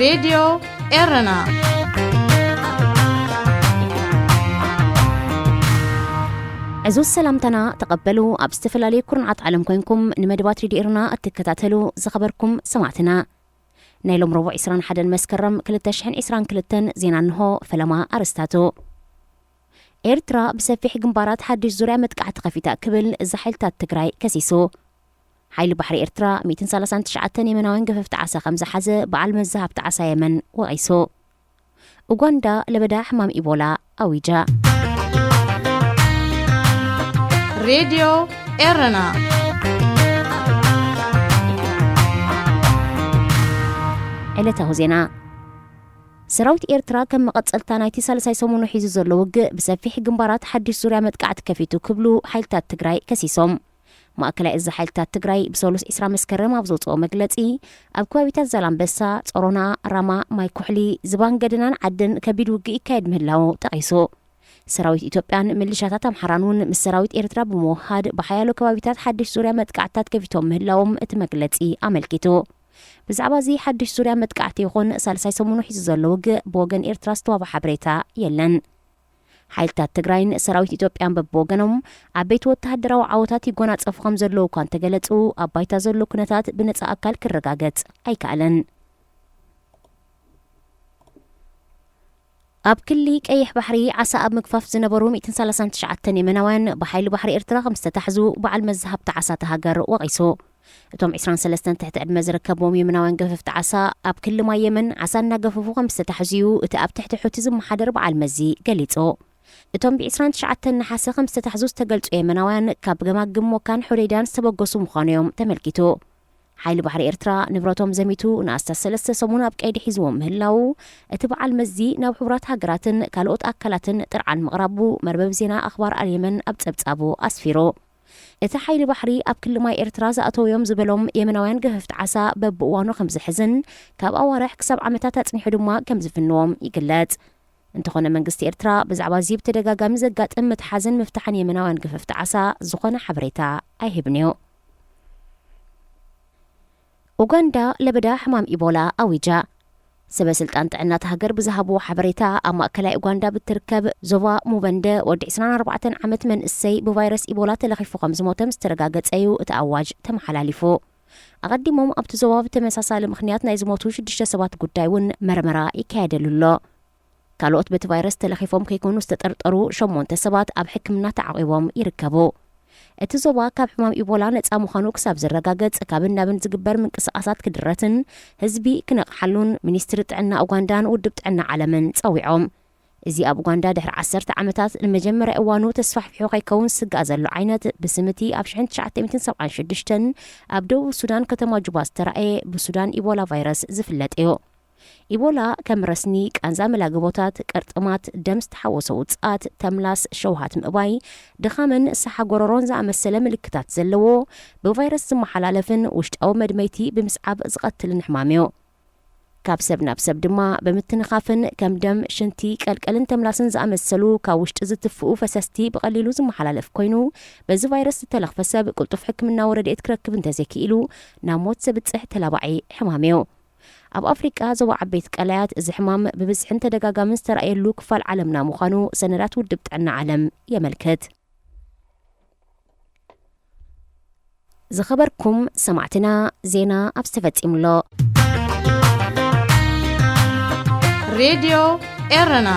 ሬድዮ ኤረና። ዕዙዝ ሰላምታና ተቐበሉ። ኣብ ዝተፈላለዩ ኩርናዓት ዓለም ኮይንኩም ንመደባት ሬድዮ ኤረና እትከታተሉ ዝኸበርኩም ሰማዕትና፣ ናይ ሎም ረቡዕ ዕስራን ሓደን መስከረም ክልተ ሽሕን ዕስራን ክልተን ዜና እንሆ። ፈለማ ኣርስታቱ። ኤርትራ ብሰፊሕ ግንባራት ሓድሽ ዙርያ መጥቃዕቲ ከፊታ ክብል እዚ ሓይልታት ትግራይ ከሲሱ። ሓይሊ ባሕሪ ኤርትራ ሚእትን ሰላሳን ትሽዓተን የመናውያን ገፈፍቲ ዓሳ ከም ዝሓዘ በዓል መዚ ሃብቲ ዓሳ የመን ወቒሱ። ኡጋንዳ ለበዳ ሕማም ኢቦላ ኣዊጃ። ሬድዮ ኤረና። ዕለታዊ ዜና። ሰራዊት ኤርትራ ከም መቐጸልታ ናይቲ ሳልሳይ ሰሙኑ ሒዙ ዘሎ ውግእ ብሰፊሕ ግንባራት ሓድሽ ዙርያ መጥቃዕቲ ከፊቱ ክብሉ ሓይልታት ትግራይ ከሲሶም። ማእከላይ እዚ ሓይልታት ትግራይ ብሰሉስ ዕስራ መስከረም ኣብ ዘውፅኦ መግለፂ፣ ኣብ ከባቢታት ዛላምበሳ፣ ጾሮና፣ ራማ፣ ማይ ኩሕሊ፣ ዝባን ገደናን ዓድን ከቢድ ውግእ ይካየድ ምህላው ጠቒሱ። ሰራዊት ኢትዮጵያን ምልሻታት ኣምሓራን እውን ምስ ሰራዊት ኤርትራ ብምውሃድ ብሓያሎ ከባቢታት ሓድሽ ዙርያ መጥቃዕትታት ከፊቶም ምህላዎም እቲ መግለፂ ኣመልኪቱ። ብዛዕባ እዚ ሓድሽ ዙርያ መጥቃዕቲ ይኹን ሳልሳይ ሰሙኑ ሒዙ ዘሎ ውግእ ብወገን ኤርትራ ዝተዋህበ ሓበሬታ የለን። ሓይልታት ትግራይን ሰራዊት ኢትዮጵያን በብወገኖም ዓበይቲ ወተሃደራዊ ዓወታት ይጎናጸፉ ከም ዘለዉ እኳ እንተገለጹ፣ ኣብ ባይታ ዘሎ ኩነታት ብነጻ ኣካል ክረጋገጽ ኣይከኣለን። ኣብ ክሊ ቀይሕ ባሕሪ ዓሳ ኣብ ምግፋፍ ዝነበሩ ሚእትን ሰላሳን ትሽዓተን የመናውያን ብሓይሊ ባሕሪ ኤርትራ ከም ዝተታሕዙ በዓል መዚ ሃብቲ ዓሳ እታ ሃገር ወቒሱ። እቶም ዕስራን ሰለስተን ትሕቲ ዕድመ ዝርከብዎም የመናውያን ገፈፍቲ ዓሳ ኣብ ክሊ ማይ የመን ዓሳ እናገፈፉ ከም ዝተታሕዙ እዩ እቲ ኣብ ትሕቲ ሑቲ ዝመሓደር በዓል መዚ ገሊጹ። እቶም ብዕስራን ትሽዓተን ነሓሰ ከም ዝተታሕዙ ዝተገልጹ የመናውያን ካብ ገማግም ሞካን ሑደይዳን ዝተበገሱ ምዃኑ እዮም ተመልኪቱ። ሓይሊ ባሕሪ ኤርትራ ንብረቶም ዘሚቱ ንኣስታት ሰለስተ ሰሙን ኣብ ቀይዲ ሒዝዎም ምህላዉ እቲ በዓል መዚ ናብ ሕቡራት ሃገራትን ካልኦት ኣካላትን ጥርዓን ምቕራቡ መርበብ ዜና ኣኽባር ኣልየመን ኣብ ጸብጻቡ ኣስፊሩ። እቲ ሓይሊ ባሕሪ ኣብ ክሊ ማይ ኤርትራ ዝኣተውዮም ዝበሎም የመናውያን ገፈፍቲ ዓሳ በብእዋኑ ከም ዝሕዝን ካብ ኣዋርሕ ክሳብ ዓመታት ኣጽኒሑ ድማ ከም ዝፍንዎም ይግለጽ። እንተኾነ መንግስቲ ኤርትራ ብዛዕባ እዚ ብተደጋጋሚ ዘጋጥም ምትሓዝን ምፍታሕን የመናውያን ገፈፍቲ ዓሳ ዝኾነ ሓበሬታ ኣይህብን እዩ። ኡጋንዳ ለበዳ ሕማም ኢቦላ ኣዊጃ። ሰበ ስልጣን ጥዕና እታ ሃገር ብዝሃብዎ ሓበሬታ፣ ኣብ ማእከላይ ኡጋንዳ ብትርከብ ዞባ ሙበንደ ወዲ ዕስራን ኣርባዕተን ዓመት መንእሰይ ብቫይረስ ኢቦላ ተለኺፉ ከም ዝሞተ ምስ ተረጋገጸ እዩ እቲ ኣዋጅ ተመሓላሊፉ። ኣቐዲሞም ኣብቲ ዞባ ብተመሳሳሊ ምኽንያት ናይ ዝሞቱ ሽዱሽተ ሰባት ጉዳይ እውን መርመራ ይካየደሉ ኣሎ። ካልኦት በቲ ቫይረስ ተለኺፎም ከይኮኑ ዝተጠርጠሩ ሸሞንተ ሰባት ኣብ ሕክምና ተዓቒቦም ይርከቡ። እቲ ዞባ ካብ ሕማም ኢቦላ ነጻ ምዃኑ ክሳብ ዝረጋገጽ፣ ካብን ናብን ዝግበር ምንቅስቓሳት ክድረትን ህዝቢ ክነቕሓሉን ሚኒስትሪ ጥዕና ኡጋንዳን ውድብ ጥዕና ዓለምን ጸዊዖም። እዚ ኣብ ኡጋንዳ ድሕሪ ዓሰርተ ዓመታት ንመጀመርያ እዋኑ ተስፋሕፊሑ ከይከውን ዝስጋእ ዘሎ ዓይነት ብስም እቲ ኣብ ሽሕን ትሽዓተ ሚእትን ሰብዓን ሽዱሽተን ኣብ ደቡብ ሱዳን ከተማ ጁባ ዝተራእየ ብሱዳን ኢቦላ ቫይረስ ዝፍለጥ እዩ። ኢቦላ ከም ረስኒ፣ ቃንዛ መላግቦታት፣ ቅርጥማት፣ ደም ዝተሓወሶ ውጽኣት፣ ተምላስ፣ ሸውሃት ምእባይ፣ ድኻምን ሰሓ ጎረሮን ዝኣመሰለ ምልክታት ዘለዎ፣ ብቫይረስ ዝመሓላለፍን ውሽጣዊ መድመይቲ ብምስዓብ ዝቐትልን ሕማም እዩ። ካብ ሰብ ናብ ሰብ ድማ ብምትንኻፍን ከም ደም፣ ሽንቲ፣ ቀልቀልን ተምላስን ዝኣመሰሉ ካብ ውሽጢ ዝትፍኡ ፈሰስቲ ብቐሊሉ ዝመሓላለፍ ኮይኑ፣ በዚ ቫይረስ ዝተለኽፈ ሰብ ቅልጡፍ ሕክምናዊ ረድኤት ክረክብ እንተዘይክኢሉ ናብ ሞት ዘብጽሕ ተላባዒ ሕማም እዩ። ኣብ ኣፍሪቃ ዞባ ዓበይቲ ቀላያት እዚ ሕማም ብብዝሕን ተደጋጋምን ዝተራእየሉ ክፋል ዓለምና ምዃኑ ሰነዳት ውድብ ጥዕና ዓለም የመልክት። ዝኸበርኩም ሰማዕትና፣ ዜና ኣብ ዝተፈጺሙሎ። ሬድዮ ኤረና።